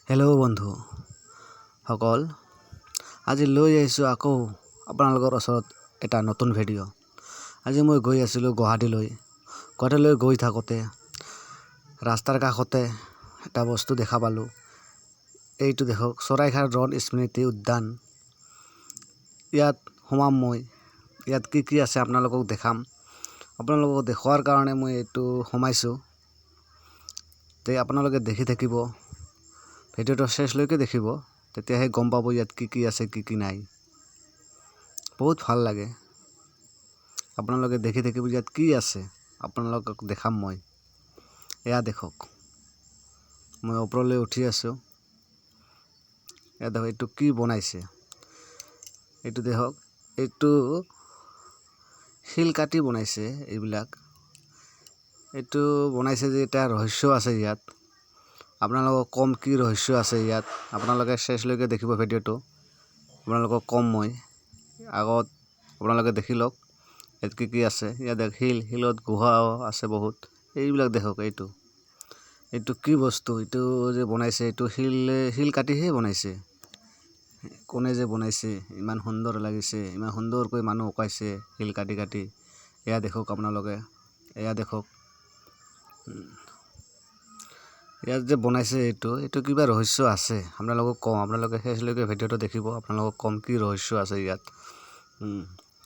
Hello' বন্ধুসকল, আজি লৈ আহিছোঁ আকৌ আপোনালোকৰ ওচৰত এটা নতুন ভিডিঅ'। আজি মই গৈ আছিলোঁ গুৱাহাটীলৈ। গুৱাহাটীলৈ গৈ থাকোঁতে ৰাস্তাৰ কাষতে এটা বস্তু দেখা পালোঁ। এইটো দেখক, চৰাইঘাট ৰণ স্মৃতি উদ্যান। ইয়াত সোমাম মই। ইয়াত কি কি আছে আপোনালোকক দেখাম। আপোনালোকক দেখুওৱাৰ কাৰণে মই এইটো সোমাইছোঁ। তে আপোনালোকে দেখি থাকিব, ভিডিঅ'টো শেষলৈকে দেখিব, তেতিয়াহে গম পাব ইয়াত কি কি আছে কি কি নাই। বহুত ভাল লাগে, আপোনালোকে দেখি থাকিব ইয়াত কি আছে, আপোনালোকক দেখাম মই। এয়া দেখক, মই ওপৰলৈ উঠি আছোঁ। এয়া দেখক, এইটো কি বনাইছে, এইটো দেখক, এইটো শিল কাটি বনাইছে এইবিলাক। এইটো বনাইছে যে এটা ৰহস্য আছে ইয়াত। আপোনালোকক ক'ম কি ৰহস্য আছে ইয়াত, আপোনালোকে শেষলৈকে দেখিব ভিডিঅ'টো। আপোনালোকক ক'ম মই আগত, আপোনালোকে দেখি লওক ইয়াত কি কি আছে। ইয়াত শিলত গুহাও আছে বহুত। এইবিলাক দেখক, এইটো এইটো কি বস্তু, এইটো যে বনাইছে, এইটো শিল কাটিহে বনাইছে। কোনে যে বনাইছে, ইমান সুন্দৰ লাগিছে, ইমান সুন্দৰকৈ মানুহ অঁকাইছে শিল কাটি কাটি। এয়া দেখক আপোনালোকে, এয়া দেখক, ইয়াত যে বনাইছে এইটো, এইটো কিবা ৰহস্য আছে। আপোনালোকক কওঁ, আপোনালোকে শেষলৈকে ভিডিঅ'টো দেখিব, আপোনালোকক ক'ম কি ৰহস্য আছে ইয়াত,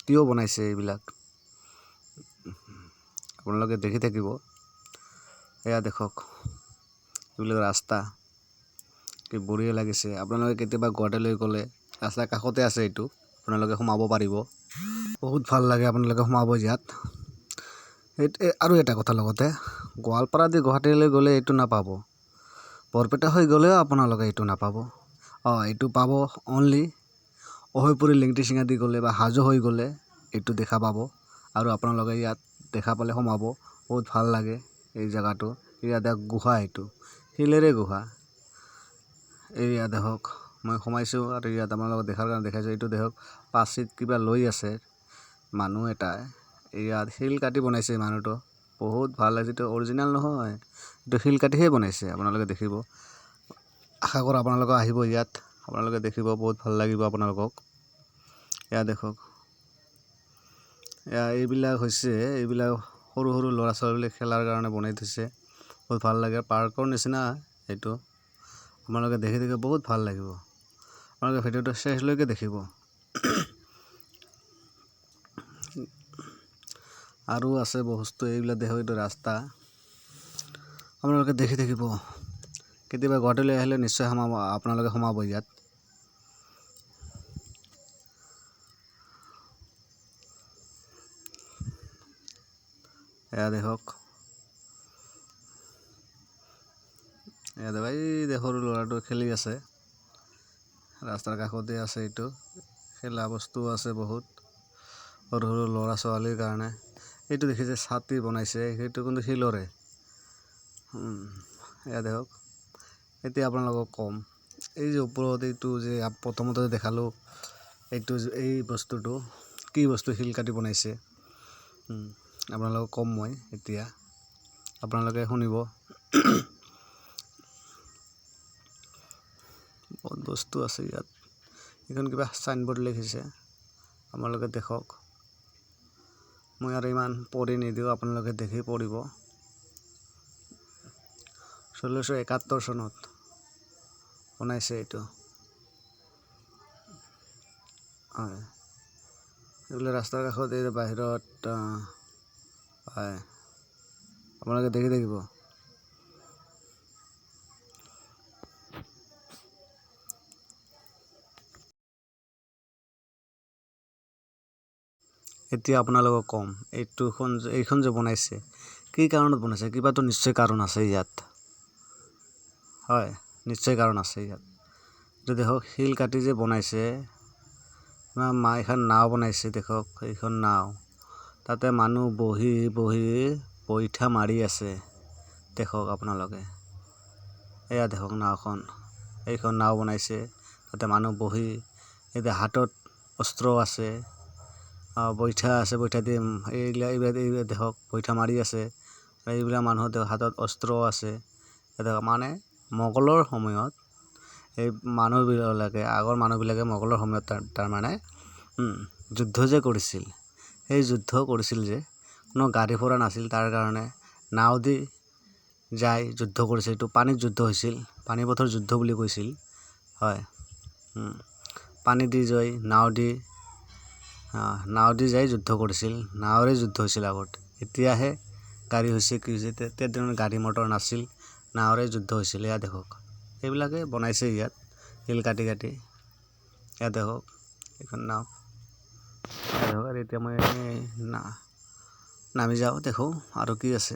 কিয় বনাইছে এইবিলাক, আপোনালোকে দেখি থাকিব। এয়া দেখক, এইবিলাক ৰাস্তা কি বঢ়িয়া লাগিছে। আপোনালোকে কেতিয়াবা গুৱাহাটীলৈ গ'লে ৰাস্তাৰ কাষতে আছে এইটো, আপোনালোকে সোমাব পাৰিব, বহুত ভাল লাগে আপোনালোকে সোমাব ইয়াত। আৰু এটা কথা লগতে, গোৱালপাৰা দি গুৱাহাটীলৈ গ'লে এইটো নাপাব, বৰপেটা হৈ গ'লেও আপোনালোকে এইটো নাপাব। অঁ, এইটো পাব অনলি অহৈপুৰী লেংটিচিঙা দি গ'লে বা হাজো হৈ গ'লে এইটো দেখা পাব। আৰু আপোনালোকে ইয়াত দেখা পালে সোমাব, বহুত ভাল লাগে এই জেগাটো। ইয়াত গুহা, এইটো শিলেৰে গুহা। এইয়া দেখক, মই সোমাইছোঁ আৰু ইয়াত আপোনালোকক দেখাৰ কাৰণে দেখাইছোঁ। এইটো দেখক, পাচিত কিবা লৈ আছে মানুহ এটাই। ইয়াত শিল কাটি বনাইছে মানুহটো, বহুত ভাল লাগিছে। এইটো অৰিজিনেল নহয়, এইটো শিল কাটিহে বনাইছে, আপোনালোকে দেখিব। আশা কৰোঁ আপোনালোকে আহিব ইয়াত, আপোনালোকে দেখিব, বহুত ভাল লাগিব আপোনালোকক। এয়া দেখক, এয়া এইবিলাক হৈছে, এইবিলাক সৰু সৰু ল'ৰা ছোৱালীবিলাক খেলাৰ কাৰণে বনাই থৈছে, বহুত ভাল লাগে, পাৰ্কৰ নিচিনা এইটো। আপোনালোকে দেখি দেখি বহুত ভাল লাগিব, আপোনালোকে ভিডিঅ'টো শেষলৈকে দেখিব। আৰু আছে বস্তু এইবিলাক দেখক, এইটো ৰাস্তা আপোনালোকে দেখি থাকিব। কেতিয়াবা গুৱাহাটীলৈ আহিলে নিশ্চয় সোমাব, আপোনালোকে সোমাব ইয়াত। এয়া দেখক, এয়া দেখক, এই সৰু ল'ৰাটো খেলি আছে, ৰাস্তাৰ কাষতে আছে এইটো। খেলা বস্তু আছে বহুত সৰু সৰু ল'ৰা ছোৱালীৰ কাৰণে। এইটো দেখিছে ছাতি বনাইছে, সেইটো কিন্তু শিলৰে। এয়া দেখক। এতিয়া আপোনালোকক ক'ম, এই যে ওপৰত এইটো যে প্ৰথমতে দেখালোঁ, এইটো এই বস্তুটো কি বস্তু শিল কাটি বনাইছে, আপোনালোকক ক'ম মই এতিয়া, আপোনালোকে শুনিব। বহুত বস্তু আছে ইয়াত। এইখন কিবা চাইনবোৰ্ড লিখিছে, আপোনালোকে দেখক। মই আৰু ইমান পঢ়ি নিদিওঁ, আপোনালোকে দেখি পঢ়িব। 1671 চনত বনাইছে এইটো। হয়, এইবিলাক ৰাস্তাৰ কাষত, এই বাহিৰত হয়, আপোনালোকে দেখি থাকিব। এতিয়া আপোনালোকক ক'ম, এইটোখন এইখন যে বনাইছে কি কাৰণত বনাইছে, কিবাতো নিশ্চয় কাৰণ আছে ইয়াত। হয়, নিশ্চয় কাৰণ আছে ইয়াত। যদি দেখক, শিল কাটি যে বনাইছে, মা এখন নাও বনাইছে, দেখক এইখন নাও, তাতে মানুহ বহি বহি বৈঠা মাৰি আছে, দেখক আপোনালোকে। এয়া দেখক নাওখন, এইখন নাও বনাইছে, তাতে মানুহ বহি, এতিয়া হাতত অস্ত্ৰ আছে, বৈঠা আছে, বৈঠা দি এইবিলাক এইবিলাক দেখক বৈঠা মাৰি আছে। এইবিলাক মানুহৰ হাতত অস্ত্ৰ আছে। মানে মোগলৰ সময়ত এই মানুহবিলাকে, আগৰ মানুহবিলাকে মোগলৰ সময়ত তাৰমানে যুদ্ধ যে কৰিছিল, সেই যুদ্ধ কৰিছিল যে কোনো গাড়ী ঘোঁৰা নাছিল, তাৰ কাৰণে নাও দি যাই যুদ্ধ কৰিছিল। এইটো পানীত যুদ্ধ হৈছিল, পানীপথৰ যুদ্ধ বুলি কৈছিল। হয়, পানী দি যাই নাও দি, নাও দি যাই যুদ্ধ কৰিছিল। নাৱেৰে যুদ্ধ হৈছিল আগত। এতিয়াহে গাড়ী হৈছে, কি হৈছে। তেতিয়া দিনত গাড়ী মটৰ নাছিল, নাৱেৰে যুদ্ধ হৈছিল। এয়া দেখক, এইবিলাকে বনাইছে ইয়াত শিল কাটি কাটি। এয়া দেখক এইখন নাও। এয়া দেখক। আৰু এতিয়া মই নামি যাওঁ, দেখোঁ আৰু কি আছে।